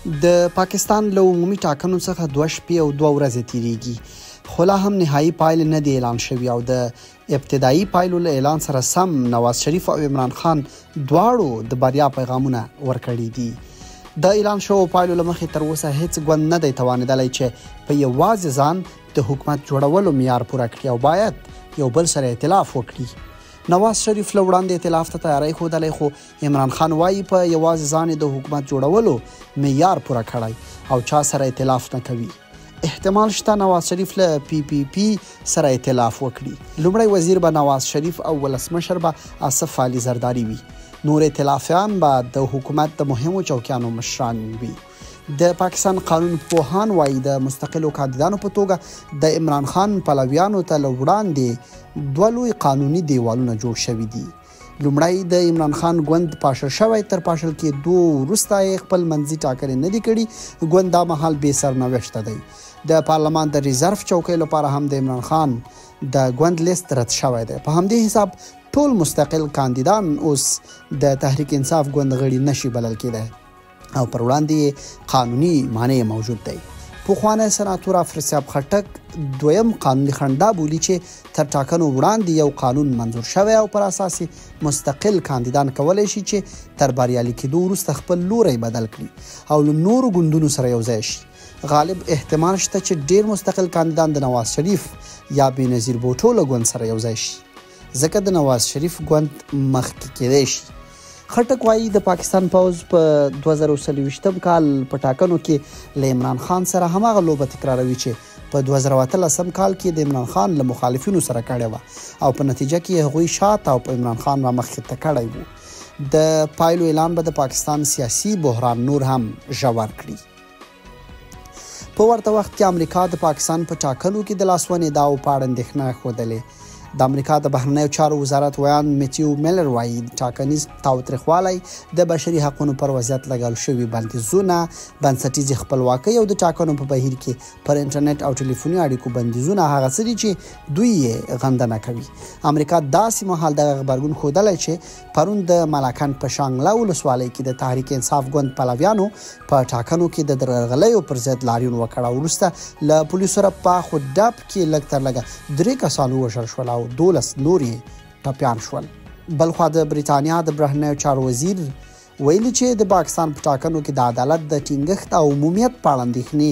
د پاکستان له عمومي ټاکنو څخه 2 شپې او 2 ورځې تیریږي، خو لا هم نهایي پایلې نه دي اعلان شوي او د ابتدایي پایلو له اعلان سره سم نواز شریف او عمران خان دواړو د بریا پیغامونه ورکړي دي. د اعلان شوو پایلو له مخې تر اوسه هیڅ ګوند نه دی توانېدلی چې په یوازې ځان د حکومت جوړولو معیار پوره کړي او باید یو بل سره ائتلاف وکړي. نواز شریف له وړاندې ائتلاف ته تیاری ښودلی، خو عمران خان وایي په یوازې ځان یې د حکومت جوړولو معیار پوره کړی او چا سره ائتلاف نه کوي. احتمال شته نواز شریف له پی پی پی سره ائتلاف وکړي. لومړی وزیر به نواز شریف او ولسمشر به اصف علي زرداري وي. نور ائتلافیان به د حکومت د مهمو چوکیانو مشران وي. د پاکستان قانون پوهان وایي د مستقلو کاندیدانو په توګه د عمران خان پلویانو ته له وړاندې دوه لوی قانوني دیوالونه جوړ شوي دي. لومړی، د عمران خان ګوند پاشل شوی، تر پاشل کېدو وروسته یې خپل منځي ټاکنې نه دي کړي. ګوند دا مهال بې سرنوشته دی. د پارلمان د ریزرف چوکۍ لپاره هم د عمران خان د ګوند لیست رد شوی دی. په همدې حساب ټول مستقل کاندیدان اوس د تحریک انصاف ګوند غړي نشي بلل کېدای او پر وړاندې یې قانوني مانع موجود دی. پخوانی سناتور افراسیاب خټک دویم قانوني خنډ دا بولي چې تر ټاکنو وړاندې یو قانون منظور شوی او پر اساس یې مستقل کاندیدان کولی شي چې تر بریالي کېدو وروسته خپل لوری بدل کړي او له نورو ګوندونو سره یو ځای شي. غالب احتمال شته چې ډېر مستقل کاندیدان د نواز شریف یا بېنظیر بوټو له ګوند سره یو ځای شي، ځکه د نواز شریف ګوند مخکې کېدای شي. خټک وایي د پاکستان پوځ په 2024 کال په ټاکنو کې له عمران خان سره هماغه لوبه تکراروي چې په 2018 کال کې د عمران خان له مخالفینو سره کړې وه او په نتیجه کې هغوی شاته او په عمران خان رامخې ته کړی وو. د پایلو اعلان به د پاکستان سیاسي بحران نور هم ژور کړي. په ورته وخت کې امریکا د پاکستان په ټاکنو کې د لاسوهنې ادعاوو په اړه اندېښنه ښودلې. د امریکا د بهرنیو چارو وزارت ویاند میتیو میلر وایي ټاکنیز تاوتریخوالی، د بشري حقونو پر وضعیت لګول شوي بندیزونه، بنسټیزې خپلواکۍ او د ټاکنو په بهیر کې پر انټرنیټ او ټلیفوني اړیکو بندیزونه هغه څه دي چې دوی یې غندنه کوي. امریکا داسې مهال دغه غبرګون ښودلی چې پرون د ملاکنډ په شانګله ولسوالۍ کې د تحریک انصاف ګوند پلویانو په ټاکنو کې د درغلیو پر ضد لاریون وکړ او وروسته له پولیسو سره په اخ و ډب کې لږ تر لږه 3 کسان ووژل شول او 12 نور یې ټپیان شول. بلخوا د بریتانیا د بهرنیو چارو وزیر ویلي چې د پاکستان په ټاکنو کې د عدالت د ټینګښت او عمومیت په اړه اندېښنې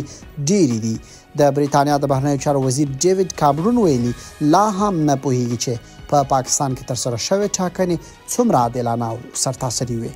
ډېرې دي. د بریتانیا د بهرنیو چارو وزیر ډیویډ کامرون ویلي لا هم نه پوهیږي چې په پاکستان کې ترسره شوې ټاکنې څومره عادلانه او سرتاسري وې.